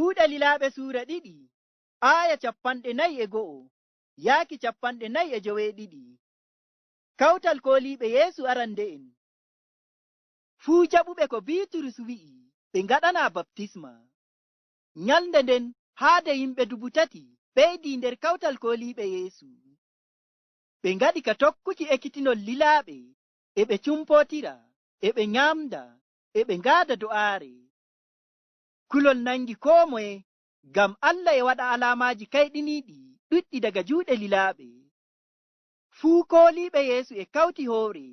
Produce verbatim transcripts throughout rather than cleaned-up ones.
Kuuɗe Lilaaɓe suura ɗiɗi, aaya cappanɗe nayi e go'o yaaki cappanɗe nayi e joweeɗiɗi. Kawtal kooliiɓe Yeesu arande'en. Fuu jaɓuɓe ko Biiturus wi'i, ɓe ngaɗanaa baptisma. Nyalnde nden, haade yimɓe dubu tati ɓeydii nder kawtal kooliiɓe Yeesu. Ɓe ngaɗi ka tokkuki ekkitinol lilaaɓe, e ɓe cumpootira, e ɓe nyaamda, e ɓe ngaada do'aare. Kulol nangi koo moye, ngam Allah e waɗa alaamaaji kayɗiniiɗi ɗuɗɗi daga juuɗe lilaaɓe. Fuu kooliiɓe Yeesu e kawti hoore,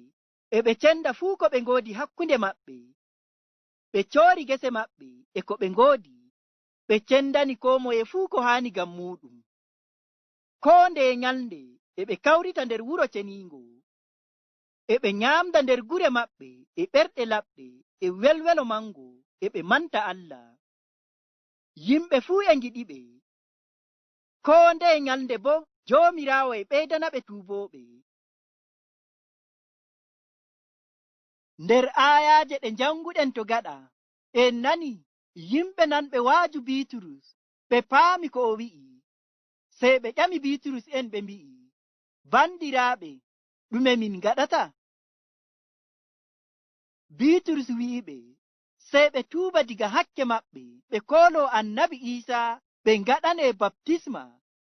e ɓe cenda fuu ko ɓe ngoodi hakkunde maɓɓe. Ɓe coori gese maɓɓe e ko ɓe ngoodi, ɓe cendani koo moye fuu ko haani ngam muuɗum. Koo ndeye nyalnde e ɓe kawrita nder wuro ceniingo. E ɓe nyaamda nder gure maɓɓe e ɓerɗe laɓɗe e welwelo mango, e ɓe manta Allah. Yimɓe fuu e ngiɗi ɓe. Koo ndeye nyalnde boo, Joomiraawo e ɓeydana ɓe tuubooɓe. Nder aayaaje ɗe njannguɗen to gaɗa, en nani yimɓe nanɓe waaju Biiturus, ɓe paami ko o wi'i. Sey ɓe ƴami Biiturus en, ɓe mbi'i, "Bandiraaɓe, ɗume min ngaɗata?" Biiturus wi'iɓe, sey ɓe tuuba diga hakke maɓɓe, ɓe kooloo Annabi Iisaa, ɓe ngaɗanee baptisma,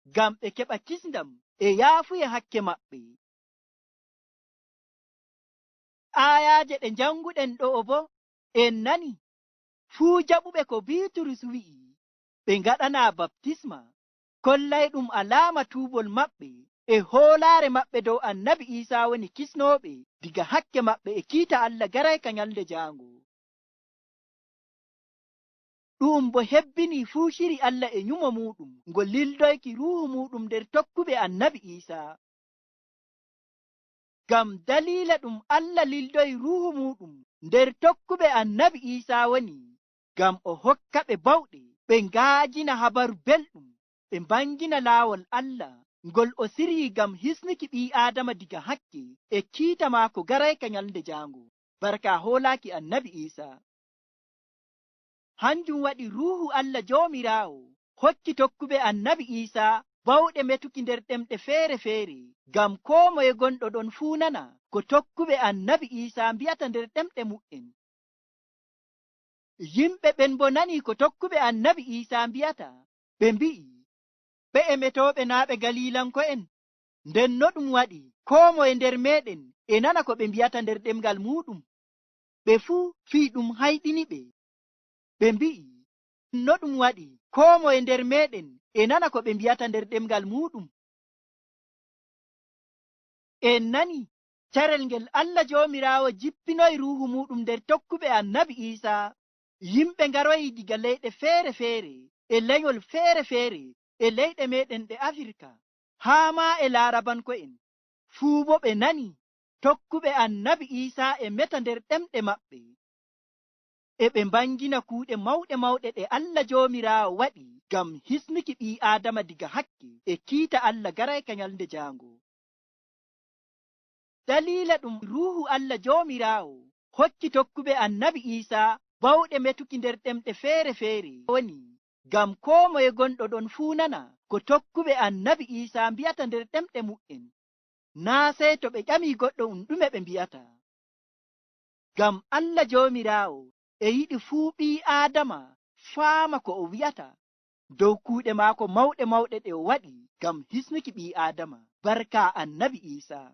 ngam ɓe keɓa kisndam e yaafuye hakke maɓɓe. Aayaaje ɗe njannguɗen ɗo'o boo, en nani fuu jaɓuɓe ko Biiturus wi'i, ɓe ngaɗanaa baptisma, kollay ɗum alaama tuubol maɓɓe e hoolaare maɓɓe dow Annabi Iisaa woni kisnooɓe diga hakke maɓɓe e kiita Allah garayka Nyalnde Jaango. Ɗu'um boo hebbinii fuu shiri Allah e nyumo muuɗum ngo lildoyki Ruuhu muuɗum nder tokkuɓe Annabi Iisaa. Ngam daliila ɗum Allah lildoyi Ruuhu muuɗum nder tokkuɓe Annabi Iisaa woni ngam o hokka ɓe bawɗe, ɓe nga'ajina Habaru Belɗum, ɓe mbangina laawol Allah ngol o siryi ngam hisnuki ɓii-Aadama diga hakke e kiita maako garayka Nyalnde Jaango, barka hoolaaki Annabi Iisaa. Hanjum waɗi Ruuhu Allah Joomiraawo hokki tokkuɓe Annabi Iisaa bawɗe metuki nder ɗemɗe feere-feere, ngam koo moye gonɗo ɗon fuu nana ko tokkuɓe Annabi Iisaa mbi'ata nder ɗemɗe muɓɓen. Yimɓe ɓen boo nani ko tokkuɓe Annabi Iisaa mbi'ata, ɓe mbi'i, "Ɓe'e metooɓe naa ɓe Galiilanko'en? Nden no ɗum waɗi koo moye nder meeɗen e nana ko ɓe mbi'ata nder ɗemngal muuɗum?" Ɓe fuu fii ɗum hayɗini ɓe. Ɓe mbi'i, "No ɗum waɗi koo moye nder meeɗen e nana ko ɓe mbi'ata nder ɗemngal muuɗum?" En nani carel ngel Allah Joomiraawo jippinoyi Ruuhu muuɗum nder tokkuɓe Annabi Iisaa. Yimɓe ngaroyi diga leyɗe feere-feere e lenyol feere-feere e leyɗe meeɗen ɗe Afirka, haa maa e Laarabanko'en. Fuu boo ɓe nani tokkuɓe Annabi Iisaa e meta nder ɗemɗe maɓɓe. E ɓe mbangina kuuɗe mawɗe-mawɗe ɗe Allah Joomiraawo waɗi ngam hisnuki ɓii-Aadama diga hakke e kiita Allah garayka Nyalnde Jaango. Daliila ɗum Ruuhu Allah Joomiraawo hokki tokkuɓe Annabi Iisaa bawɗe metuki nder ɗemɗe feere-feere woni ngam koo moye gonɗo ɗon fuu nana ko tokkuɓe Annabi Iisaa mbi'ata nder ɗemɗe muɓɓen. Naa sey to ɓe ƴami goɗɗo um ɗume ɓe mbi'ata. Ngam Allah Joomiraawo e yiɗi fuu ɓii-Aadama faama ko o wi'ata dow kuuɗe maako mawɗe-mawɗe ɗe o waɗi ngam hisnuki ɓii-Aadama, barka Annabi Iisaa.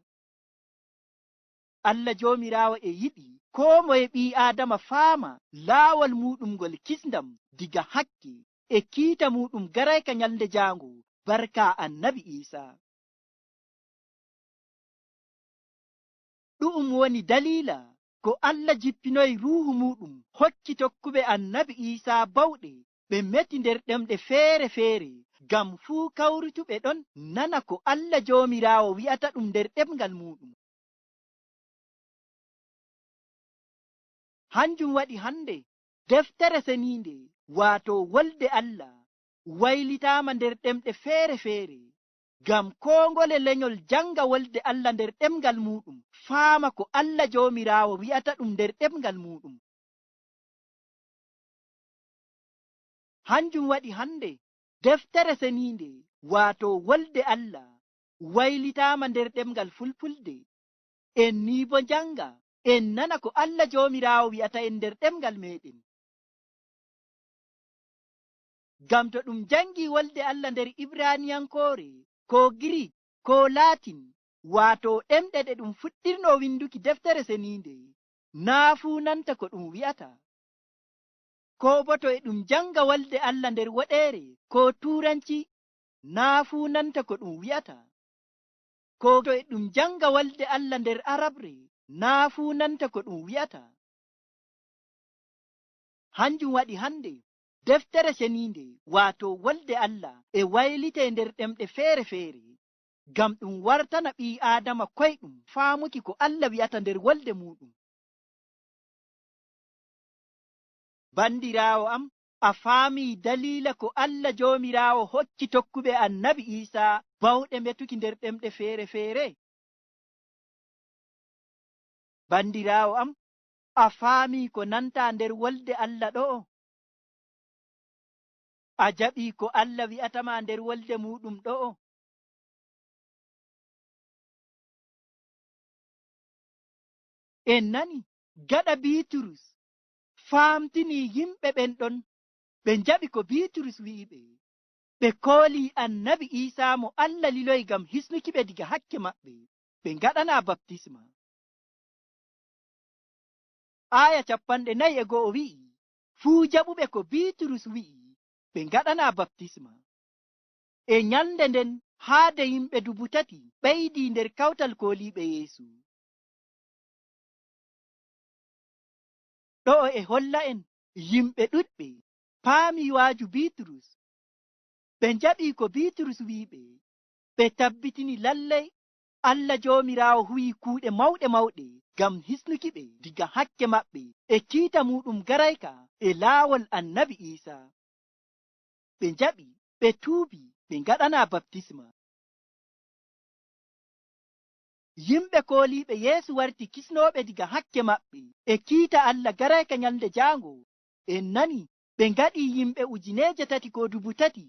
Allah Joomiraawo e yiɗi koo moye ɓii-Aadama faama laawol muuɗum ngol kisndam diga hakke e kiita muuɗum garayka Nyalnde Jaango, barka Annabi Iisaa. Ɗu'um woni daliila ko Allah jippinoyi Ruuhu muuɗum hokki tokkuɓe Annabi Iisaa bawɗe ɓe meti nder ɗemɗe feere-feere, ngam fuu kawrutuɓe ɗon nana ko Allah Joomiraawo wi'ata ɗum nder ɗemngal muuɗum. Hanjum waɗi hannde Deftere Seniinde, waato Wolde Allah, waylitaama nder ɗemɗe feere-feere, ngam koo ngole lenyol jannga Wolde Allah nder ɗemngal muuɗum, faama ko Allah Joomiraawo wi'ata ɗum nder ɗemngal muuɗum. Hanjum waɗi hannde, Deftere Seniinde, waato Wolde Allah, waylitaama nder ɗemngal Fulfulde. En nii boo njannga, en nana ko Allah Joomiraawo wi'ata en nder ɗemngal meeɗen. Ngam to ɗum janngi Wolde Allah nder Ibraniyankoore, koo Girik, koo Laatin, waato ɗemɗe ɗe ɗum fuɗɗirno winnduki Deftere Seniinde, naa fuu nanta ko ɗum wi'ata. Koo boo to e ɗum jannga Wolde Allah nder Woɗeere koo Tuuranci, naa fuu nanta ko ɗum wi'ata. Koo to e ɗum jannga Wolde Allah nder Arabre, naa fuu nanta ko ɗum wi'ata. Hanjum waɗi hannde, Deftere Ceniinde, waato Wolde Allah, e waylitee nder ɗemɗe feere feere, ngam ɗum wartana ɓii-aadama koyɗum faamuki ko Allah wi'ata nder Wolde muuɗum. Banndiraawo am, a faamii daliila ko Allah Joomiraawo hokki tokkuɓe Annabi Iisa baawɗe metuki nder ɗemɗe feere feere? Banndiraawo am, a faamii ko nantaa nder Wolde Allah ɗo'o? A jaɓii ko Allah wi'ata ma nder Wolde muuɗum ɗo'o? En nani, gaɗa Biiturus faamtini yimɓe ɓen ɗon, ɓe njaɓi ko Biiturus wi'iɓe. Ɓe koolii Annabi Iisaa mo Allah liloyi ngam hisnukiɓe diga hakke maɓɓe, ɓe ngaɗanaa baptisma. Aaya cappanɗe nayi e go'o wi'i, fuu jaɓuɓe ko Biiturus wi'i, ɓe ngaɗanaa baptisma. E nyalnde nden, haade yimɓe dubu tati ɓeydii nder kawtal kooliiɓe Yeesu. Ɗo'o e holla en yimɓe ɗuɗɓe paami waaju Biiturus. Ɓe njaɓi ko Biiturus wi'iɓe, ɓe tabbitini lallay Allah Joomiraawo huwii kuuɗe mawɗe mawɗe ngam hisnukiɓe diga hakke maɓɓe e kiita muuɗum garayka e laawol Annabi Iisaa. Ɓe njaɓi, ɓe tuubi, ɓe ngaɗanaa baptisma. Yimɓe kooliiɓe Yeesu warti kisnooɓe diga hakke maɓɓe e kiita Allah garayka nyalnde jaango. En nani, ɓe ngaɗi yimɓe ujineeje tati koo dubu tati.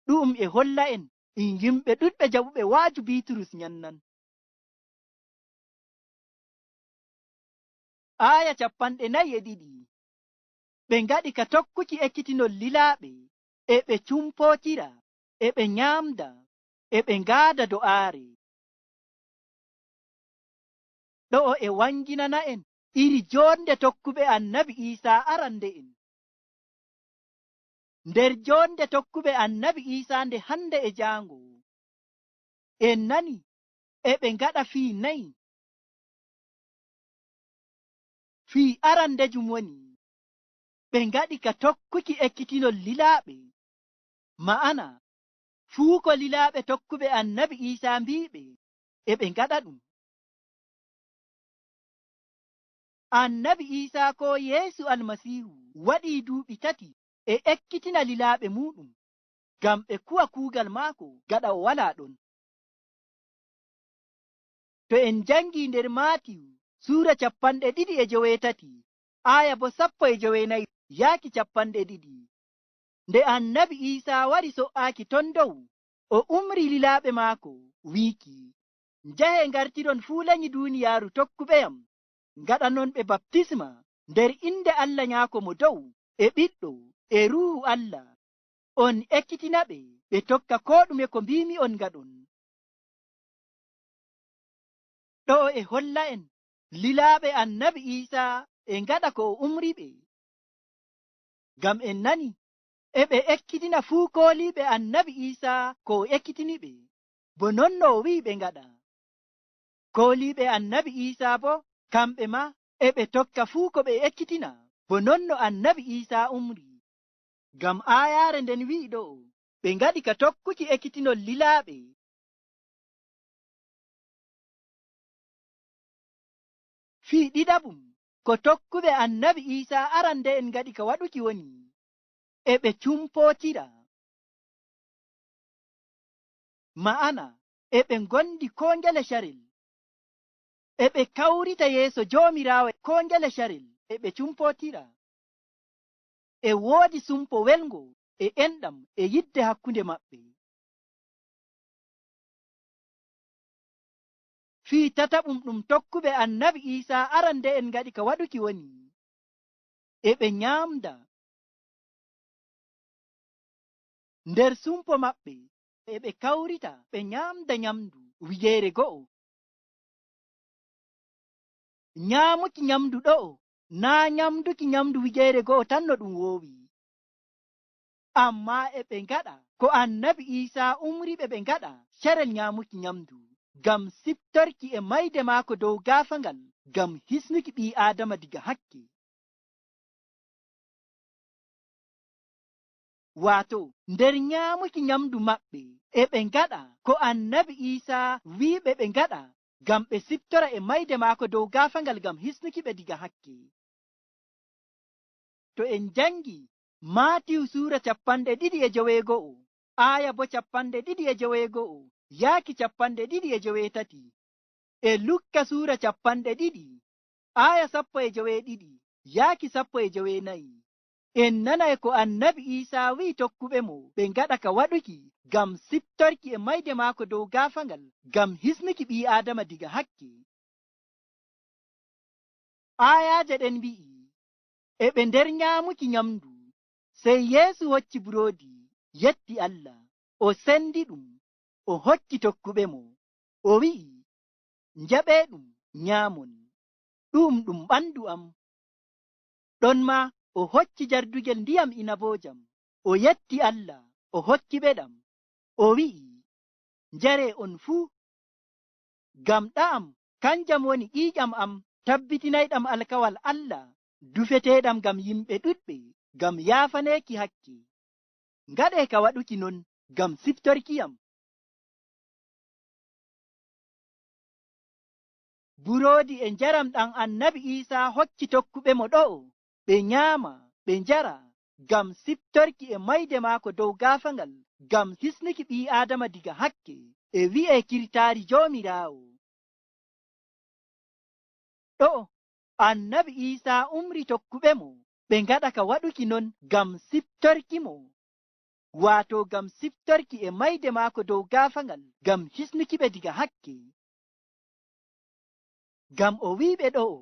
Ɗu'um e holla en in yimɓe ɗuɗɓe jaɓuɓe waaju Biiturus nyannan. Aaya cappanɗe nayi e ɗiɗi. Ɓe ngaɗi ka tokkuki ekkitinol lilaaɓe, e ɓe cumpootira, e ɓe nyaamda, e ɓe ngaada do'aare. Ɗo'o e wanginana en iri joonde tokkuɓe Annabi Iisaa arande'en. Nder joonde tokkuɓe Annabi Iisaa nde hannde e jaango, en nani e ɓe ngaɗa fii nayi. Fii arandejum woni, ɓe ngaɗi ka tokkuki ekkitinol lilaaɓe. Ma'ana, fuu ko lilaaɓe tokkuɓe Annabi Iisaa mbiiɓe, e ɓe ngaɗa ɗum. Annabi Iisaa koo Yeesu Almasiihu waɗii duuɓi tati e ekkitina lilaaɓe muuɗum, ngam ɓe kuwa kuugal maako gaɗa o walaa ɗon. To en njanngi nder Maatiyu, suura cappanɗe ɗiɗi e joweetati, aaya boo sappo e joweenayi yaaki cappanɗe ɗiɗi. Nde Annabi Iisaa wari so'aaki ton dow, o umri lilaaɓe maako, wiiki, njahee ngartiron fuu lenyi duuniyaaru tokkuɓeyam, ngaɗanon ɓe baptisma nder innde Allah Nyaako Mo Dow, e Ɓiɗɗo, e Ruuhu Allah. On ekkitina ɓe, ɓe tokka koo ɗume ko mbiimi on ngaɗon. Ɗo'o e holla en, lilaaɓe Annabi Iisaa e ngaɗa ko o umri ɓe. Ngam en nani, e ɓe ekkitina fuu kooliiɓe Annabi Iisaa ko o ekkitini ɓe, bo non no o wi'i ɓe ngaɗa. Kooliiɓe Annabi Iisaa boo, kamɓe maa, e ɓe tokka fuu ko ɓe ekkitina, bo non no Annabi Iisaa umri. Ngam aayaare nden wi'i ɗo'o, ɓe ngaɗi ka tokkuki ekkitinol lilaaɓe. Fii ɗiɗaɓum, ko tokkuɓe Annabi Iisaa arande'en ngaɗi ka waɗuki woni, e ɓe cumpootira. Ma'ana, e ɓe ngondi koo ngele carel. E ɓe kawrita yeeso Joomiraawo koo ngele carel, e ɓe cumpootira. E woodi sumpo welngo e enɗam e yidde hakkunde maɓɓe. Fii tataɓum ɗum tokkuɓe Annabi Iisaa arande'en ngaɗi ka waɗuki woni, e ɓe nyaamda. Nder sumpo maɓɓe, e ɓe kawrita, ɓe nyaamda nyamndu wigeere go'o. Nyaamuki nyamndu ɗo'o, naa nyamduki nyamndu wigeere go'o tan no ɗum woowi. Ammaa e ɓe ngaɗa ko Annabi Iisaa umri ɓe ɓe ngaɗa carel nyaamuki nyamndu, ngam siftorki e mayde maako dow gaafaangal, ngam hisnuki ɓii Aadama diga hakke. Waato, nder nyaamuki nyamndu maɓɓe, e ɓe ngaɗa ko Annabi Iisaa wi'i ɓe ɓe ngaɗa, ngam ɓe siftora e mayde maako dow gaafaangal ngam hisnuki ɓe diga hakke. To en njanngi Maatiyu suura cappanɗe ɗiɗi e joweego'o, aaya boo cappanɗe ɗiɗi e joweego'o, yaaki cappanɗe ɗiɗi e joweetati. E Lukka suura cappanɗe ɗiɗi, aaya sappo e joweeɗiɗi, yaaki sappo e joweenayi. En nanay ko Annabi Iisaa wi'i tokkuɓemo ɓe ngaɗa ka waɗuki ngam siftorki e mayde maako dow gaafaangal, ngam hisnuki ɓii Aadama diga hakke. Aayaaje ɗen wi'i, e ɓe nder nyaamuki nyamndu, sey Yeesu hocci buroodi, yetti Allah, o sendi ɗum, o hokki tokkuɓemo, o wi'i, "Njaɓee ɗum, nyaamon. Ɗu'um ɗum ɓandu am." Ɗonmaa o hocci jardugel ndiyam inaboojam, o yetti Allah, o hokki ɓe ɗam, o wi'i, "Njaree on fuu. Ngam ɗa'am, kanjam woni ƴiiƴam am, tabbitinayɗam alkawal Allah, dufeteeɗam ngam yimɓe ɗuɗɓe, ngam yaafaneeki hakke. Ngaɗee ka waɗuki non ngam siftorkiyam." Buroodi e njaram ɗam Annabi Iisaa hokki tokkuɓemo ɗo'o, ɓe nyaama, ɓe njara, ngam siftorki e mayde maako dow gaafaangal, ngam hisnuki ɓii Aadama diga hakke, e wi'ee kirtaari Joomiraawo. Ɗo'o, Annabi Iisaa umri tokkuɓemo ɓe ngaɗa ka waɗuki non ngam siftorkimo, waato ngam siftorki e mayde maako dow gaafaangal, ngam hisnukiɓe diga hakke. Ngam o wi'iɓe ɗo'o,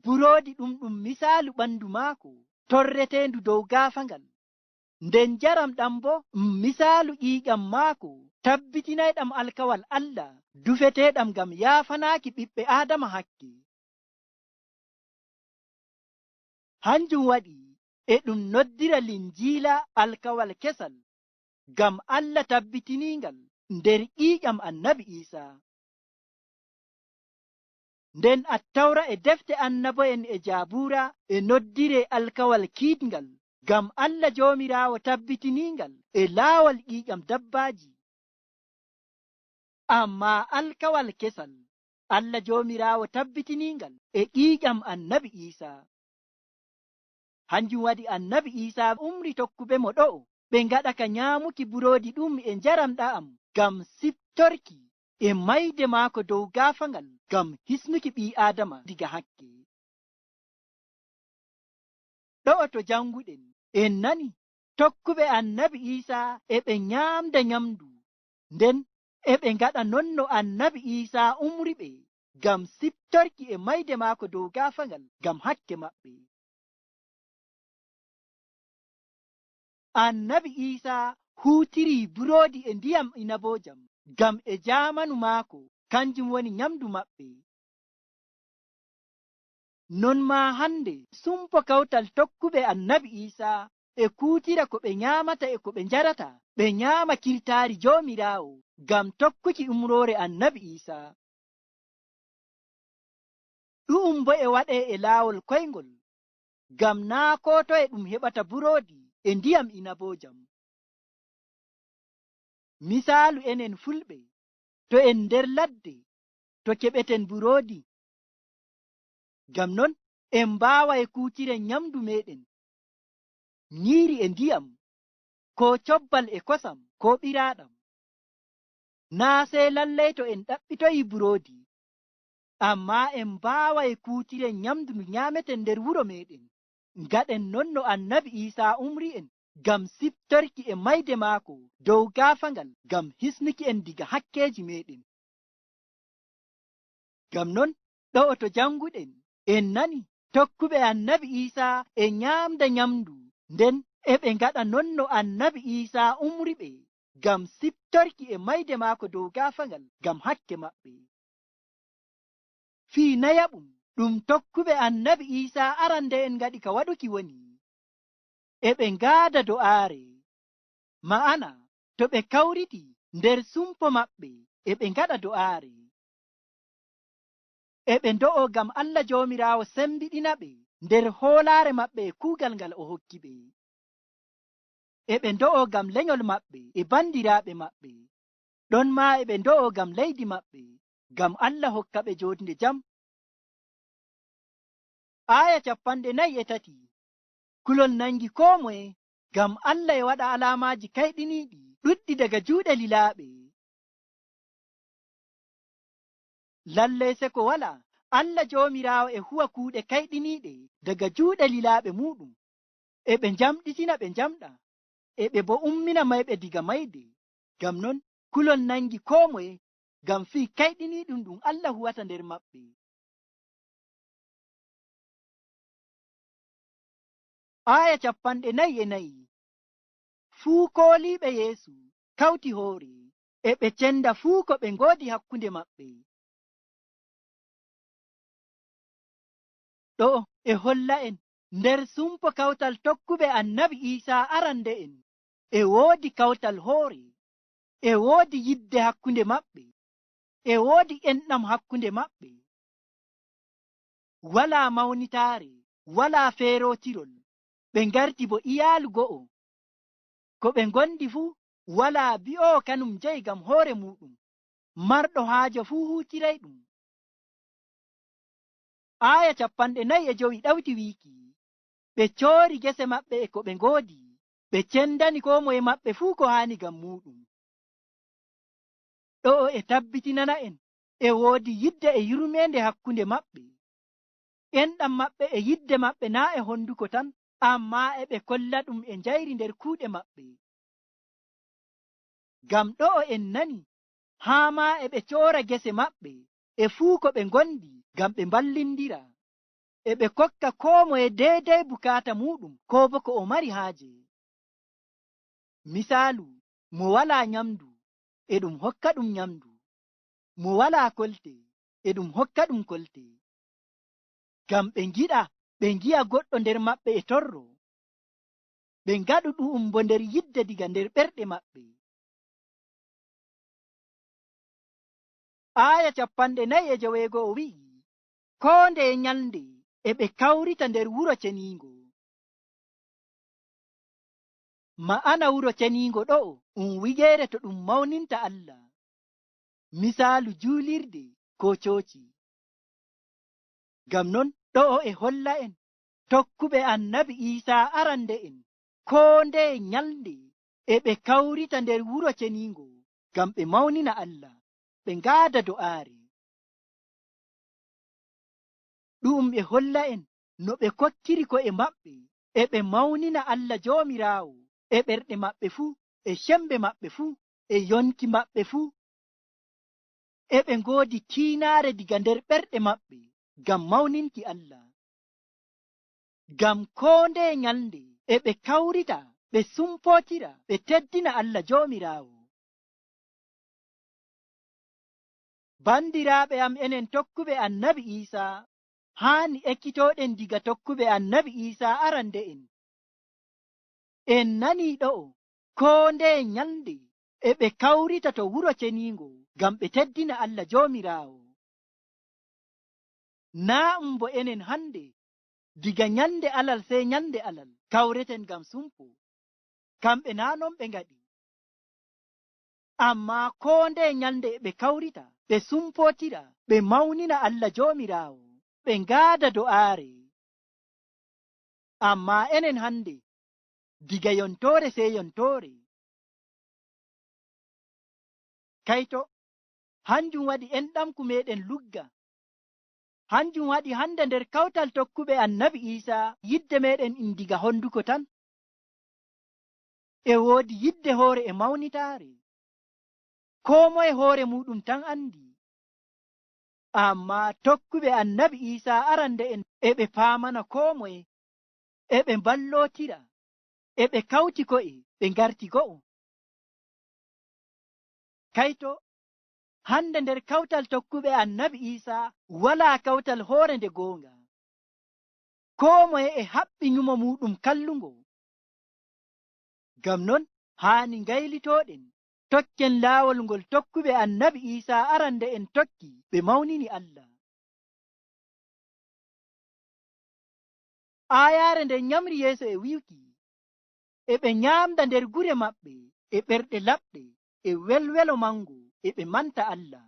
buroodi ɗum ɗum misaalu ɓandu maako, torreteendu dow gaafaangal. Nden njaram ɗam boo, ɗum misaalu ƴiiƴam maako, tabbitinayɗam alkawal Allah, dufeteeɗam ngam yaafanaaki ɓiɓɓe Aadama hakke. Hanjum waɗi e ɗum noddira Linjiila alkawal kesal, ngam Allah tabbitiniingal nder ƴiiƴam Annabi Iisaa. Nden Attawra e defte annabo'en e Jaabuura e noddiree alkawal kiiɗngal, ngam Allah Joomiraawo tabbitiniingal e laawol ƴiiƴam dabbaaji. Ammaa alkawal kesal, Allah Joomiraawo tabbitiniingal e ƴiiƴam Annabi Iisaa. Hanjum waɗi Annabi Iisaa umri tokkuɓemo ɗo'o, ɓe ngaɗa ka nyaamuki buroodi ɗum e njaram ɗa'am ngam siftorki e mayde maako dow gaafaangal, ngam hisnuki ɓii Aadama diga hakke. Ɗo'o to jannguɗen, en nani tokkuɓe Annabi Iisaa e ɓe nyaamda nyamndu, nden e ɓe ngaɗa non no Annabi Iisaa umri ɓe, ngam siftorki e mayde maako dow gaafaangal ngam hakke maɓɓe. Annabi Iisaa huutirii buroodi e ndiyam inaboojam ngam e jaamanu maako, kanjum woni nyamndu maɓɓe. Non maa hannde, sumpo kawtal tokkuɓe Annabi Iisaa e kuutira ko ɓe nyaamata e ko ɓe njarata, ɓe nyaama kirtaari Joomiraawo ngam tokkuki umroore Annabi Iisaa. Ɗu'um boo e waɗee e laawol koyngol, ngam naa' koo toye ɗum heɓata buroodi e ndiyam inaboojam. Misaalu enen Fulɓe, to en nder ladde, to keɓeten buroodi. Ngam non, en mbaaway kuutiren nyamndu meeɗen, nyiiri e ndiyam, koo cobbal e kosam, koo ɓiraaɗam. Naa' sey lalley to en ɗaɓɓitoyii buroodi, ammaa en mbaaway kuutiren nyamndu ndu nyaameten nder wuro meeɗen. ngaɗen non no Annabi Iisaa umri en, ngam siftorki e mayde maako dow gaafagal, ngam hisnuki en diga hakkeeji meeɗen. Ngam non, ɗo'o to jannguɗen, en nani tokkuɓe Annabi Iisaa e nyaamda nyamndu, nden e ɓe ngaɗa non no Annabi Iisaa umri ɓe, ngam siftorki e mayde maako dow gaafagal ngam hakke maɓɓe. Fii nayaɓum, ɗum tokkuɓe Annabi Iisaa arande'en ngaɗi ka waɗuki woni, e ɓe ngaada do'aare. Ma'ana, to ɓe kawriti nder sumpo maɓɓe, e ɓe ngaɗa do'aare. E ɓe ndo'o ngam Allah Joomiraawo sembiɗina ɓe nder hoolaare maɓɓe e kuugal ngal o hokki ɓe. E ɓe ndo'o ngam lenyol maɓɓe e bandiraaɓe maɓɓe. Ɗon maa e ɓe ndo'o ngam leydi maɓɓe, ngam Allah hokka ɓe jootnde jam. Aaya cappanɗe nayi e tati. Kulol nangi koo moye, ngam Allah e waɗa alaamaaji kayɗiniiɗi ɗuɗɗi daga juuɗe lilaaɓe. Lallay seko walaa, Allah Joomiraawo e huwa kuuɗe kayɗiniiɗe daga juuɗe lilaaɓe muuɗum. E ɓe njamɗitina ɓe njamɗa, e ɓe boo ummina mayɓe diga mayde. Ngam non, kulol nangi koo moye, ngam fii kayɗiniiɗum ɗum Allah huwata nder maɓɓe. Aaya cappanɗe nayi e nayi. Fuu kooliiɓe Yeesu kawti hoore, e ɓe cenda fuu ko ɓe ngoodi hakkunde maɓɓe. Ɗo'o e holla en nder sumpo kawtal tokkuɓe Annabi Iisaa arande'en, e woodi kawtal hoore, e woodi yidde hakkunde maɓɓe, e woodi enɗam hakkunde maɓɓe. Walaa mawnitaare, walaa feerootirol, ɓe ngarti bo iyaalu go'o. Ko ɓe ngondi fuu, walaa bi'oowo kanum jeyi ngam hoore muuɗum, marɗo haaje fuu huuciray ɗum. Aaya cappanɗe nayi e jowi ɗawti wiiki, ɓe coori gese maɓɓe e ko ɓe ngoodi, ɓe cendani koo moye maɓɓe fuu ko haani ngam muuɗum. Ɗo'o e tabbitinana en, e woodi yidde e yurmeende hakkunde maɓɓe. Enɗam maɓɓe e yidde maɓɓe naa e honduko tan, ammaa e ɓe kolla ɗum e njayri nder kuuɗe maɓɓe. Ngam ɗo'o en nani, haa maa e ɓe coora gese maɓɓe e fuu ko ɓe ngondi ngam ɓe mballindira. E ɓe kokka koo moye deydey bukaata muuɗum koo boo ko o mari haaje. Misaalu, mo walaa nyamndu, e ɗum hokka ɗum nyamndu. Mo walaa kolte, e ɗum hokka ɗum kolte. Ngam ɓe ngiɗa ɓe ngi'a goɗɗo nder maɓɓe e torro. Ɓe ngaɗu ɗu'um bo nder yidde diga nder ɓerɗe maɓɓe. Aaya cappanɗe nayi e joweego'o wi'i, koo ndeye nyalnde e ɓe kawrita nder wuro ceniingo. Ma'ana wuro ceniingo ɗo'o um wigeere to ɗum mawninta Allah. Misaalu juulirde koo cooci. Ngam non ɗo'o e holla en, tokkuɓe Annabi Iisaa arande'en, koo ndeye nyalnde e ɓe kawrita nder wuro ceniingo ngam ɓe mawnina Allah, ɓe ngaada do'aare. Ɗu'um e holla en no ɓe kokkiri ko'e maɓɓe, e ɓe mawnina Allah Joomiraawo e ɓerɗe maɓɓe fuu, e cembe maɓɓe fuu, e yonki maɓɓe fuu. E ɓe ngoodi tiinaare diga nder ɓerɗe maɓɓe ngam mawninki Allah. Ngam koo ndeye nyalnde e ɓe kawrita, ɓe sumpootira, ɓe teddina Allah Joomiraawo. Bandiraaɓe am, enen tokkuɓe Annabi Iisaa, haani ekkitooɗen diga tokkuɓe Annabi Iisaa arande'en. En nanii ɗo'o, koo ndeye nyalnde e ɓe kawrita to wuro ceniingo ngam ɓe teddina Allah Joomiraawo. Naa' um bo enen hande, diga nyalnde alal sey nyalnde alal, kawreten ngam sumpo. Kamɓe naa' non ɓe ngaɗi. Ammaa koo ndeye nyalnde e ɓe kawrita, ɓe sumpootira, ɓe mawnina Allah Joomiraawo, ɓe ngaada do'aare. Ammaa enen hande, diga yontoore sey yontoore. Kayto, hanjum waɗi enɗamku meeɗen lugga. Hanjum waɗi hande nder kawtal tokkuɓe Annabi Iisaa, yidde meeɗen in diga honduko tan. E woodi yidde hoore e mawnitaare. Koo moye hoore muuɗum tan anndi. Ammaa tokkuɓe Annabi Iisaa arande'en e ɓe paamana koo moye, e ɓe mballootira, e ɓe kawti ko'e, ɓe ngarti go'o. Kayto, hande nder kawtal tokkuɓe Annabi Iisaa walaa kawtal hoore nde goonga. Koo moye e haɓɓi nyumo muuɗum kallungo. Ngam non, haani ngaylitooɗen, tokken laawol ngol tokkuɓe Annabi Iisaa arande'en tokki, ɓe mawnini Allah. Aayaare nden nyamri yeeso e wi'uki, e ɓe nyaamda nder gure maɓɓe, e ɓerɗe laɓɗe, e welwelo mango, e ɓe manta Allah.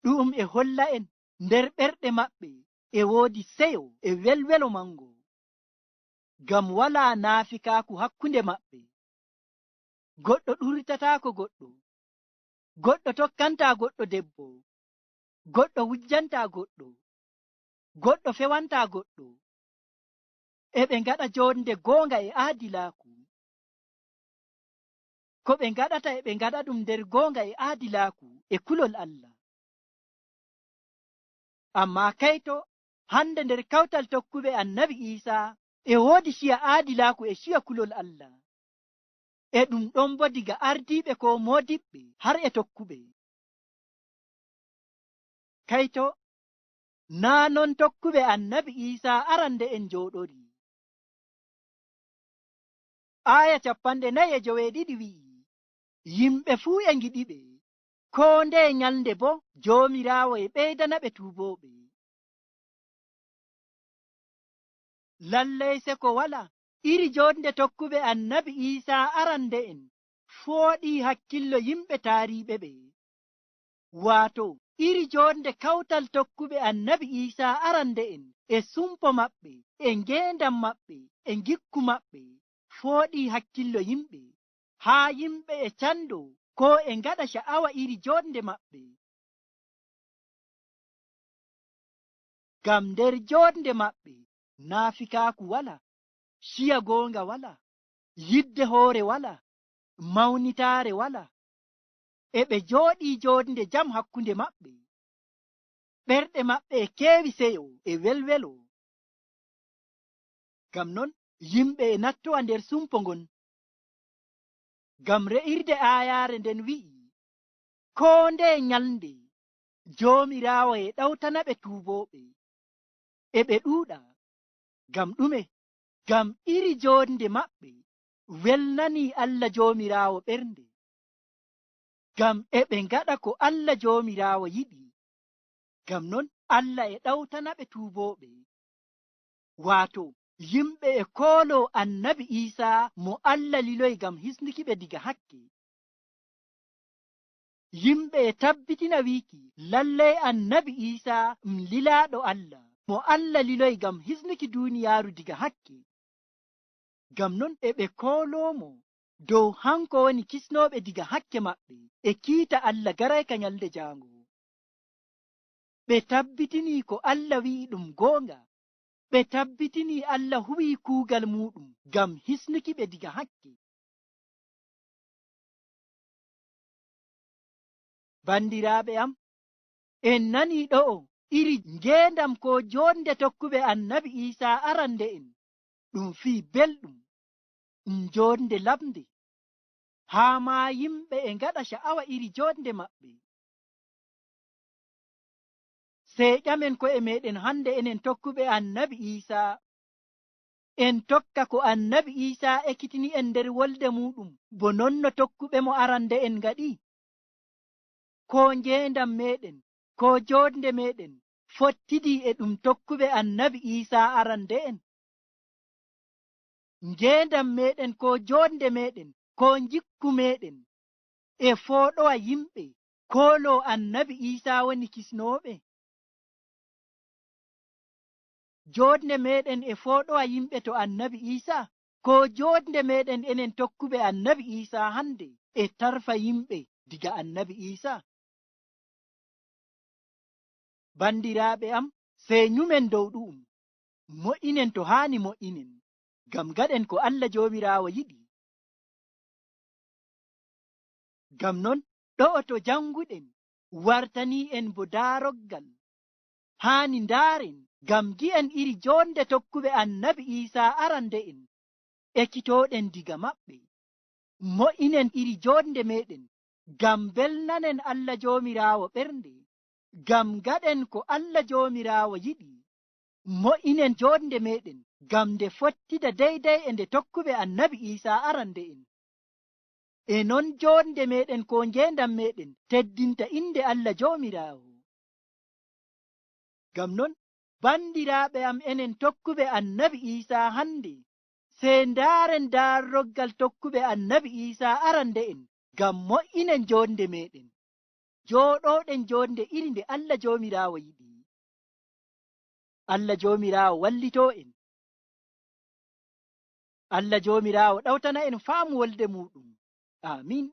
Ɗu'um e holla'en nder ɓerɗe maɓɓe e woodi seyo e welwelo mango. Ngam walaa naafikaaku hakkunde maɓɓe. Goɗɗo ɗurtataako goɗɗo. Goɗɗo tokkantaa goɗɗo debbo. Goɗɗo wujjantaa goɗɗo. Goɗɗo fewantaa goɗɗo. E ɓe ngaɗa joonde goonga e aadilaaku. Ko ɓe ngaɗata e ɓe ngaɗa ɗum nder goonga e aadilaaku e kulol Allah. Ammaa kayto, hande nder kawtal tokkuɓe Annabi Iisaa, e woodi ciya aadilaaku e ciya kulol Allah. E ɗum ɗon bo diga ardiiɓe koo moodiɓɓe har e tokkuɓe. Kayto, naa non tokkuɓe Annabi Iisaa arande'en njooɗori. Aaya cappanɗe nayi e joweeɗiɗi wi'i, yimɓe fuu e ngiɗiɓe, koo ndeye nyalnde bo Joomiraawo e ɓeydanaɓe tuubooɓe. Lallay seko walaa, iri joonde tokkuɓe Annabi Iisaa arande'en fooɗii hakkillo yimɓe taariiɓeɓe. Waato, iri joonde kawtal tokkuɓe Annabi Iisaa arande'en e sumpo maɓɓe, e ngeendam maɓɓe, e ngikku maɓɓe, fooɗii hakkillo yimɓe, haa yimɓe e cando koo e ngaɗa ca'awa iri joonde maɓɓe. Ngam nder joonde maɓɓe, naafikaaku walaa, ciya goonga walaa, yidde hoore walaa, mawnitaare walaa. E ɓe jooɗii joonde jam hakkunde maɓɓe. Ɓerɗe maɓɓe e keewi seyo e welwelo. Ngam non, yimɓe e nattowa nder sumpo ngon. Ngam re'irde aayaare nden wi'i, koo ndeye nyalnde, Joomiraawo e ɗawtanaɓe tuubooɓe. E ɓe ɗuuɗa. Ngam ɗume? Ngam iri joonde maɓɓe welnanii Allah Joomiraawo ɓernde. Ngam e ɓe ngaɗa ko Allah Joomiraawo yiɗi. Ngam non, Allah e ɗawtanaɓe tuubooɓe. Waato, yimɓe e kooloo Annabi Iisaa mo Allah liloyi ngam hisnukiɓe diga hakke. Yimɓe e tabbitina wiiki, lallay Annabi Iisaa um lilaaɗo Allah, mo Allah liloyi ngam hisnuki duuniyaaru diga hakke. Ngam non e ɓe kooloomo dow hanko woni kisnooɓe diga hakke maɓɓe e kiita Allah garayka nyalnde jaango. Ɓe tabbitinii ko Allah wi'i ɗum goonga. Ɓe tabbitinii Allah huwii kuugal muuɗum ngam hisnukiɓe diga hakke. Bandiraaɓe am, en nanii ɗo'o iri ngeendam koo joonde tokkuɓe Annabi Iisaa arande'en. Ɗum fii belɗum, ɗum joonde laɓnde, haa maa yimɓe e ngaɗa sha'awa iri joonde maɓɓe. Sey ƴamen ko'e meeɗen hande enen tokkuɓe Annabi Iisaa. En tokka ko Annabi Iisaa ekitini en nder wolde muuɗum, bo non no tokkuɓe mo arande'en ngaɗi? Koo ngeendam meeɗen, koo joonde meeɗen fottidii e ɗum tokkuɓe Annabi Iisaa arande'en? Ngeendam meeɗen, koo joonde meeɗen, koo njikku meeɗen, e fooɗowa yimɓe kooloo Annabi Iisaa woni kisnooɓe? Joonde meeɗen e fooɗowa yimɓe to Annabi Iisaa, koo joonde meeɗen enen tokkuɓe Annabi Iisaa hande e tarfa yimɓe diga Annabi Iisaa? Banndiraaɓe am, sey nyumen dow ɗu'um. Mo'inen to haani mo'inen, ngam ngaɗen ko Allah Joomiraawo yiɗi. Ngam non, ɗo'o to jannguɗen, wartanii en bo daaroggal. Haani ndaaren, ngam ngi'en iri joonde tokkuɓe Annabi Iisaa arande'en, ekkitooɗen diga maɓɓe. Mo'inen iri joonde meeɗen, ngam mbelnanen Allah Joomiraawo ɓernde, ngam ngaɗen ko Allah Joomiraawo yiɗi. Mo'inen joonde meeɗen, ngam nde fottida deydey e nde tokkuɓe Annabi Iisaa arande'en. E non joonde meeɗen koo ngeendam meeɗen teddinta innde Allah Joomiraawo. Ngam non, banndiraaɓe am enen tokkuɓe Annabi Iisaa hannde, sey ndaaren daaroggal tokkuɓe Annabi Iisaa arande'en, ngam mo'inen joonde meeɗen. Jooɗooɗen joonde iri nde Allah Joomiraawo yiɗi. Allah Joomiraawo wallitoo en. Allah Joomiraawo ɗawtana en faamu wolde muuɗum. Aamiin.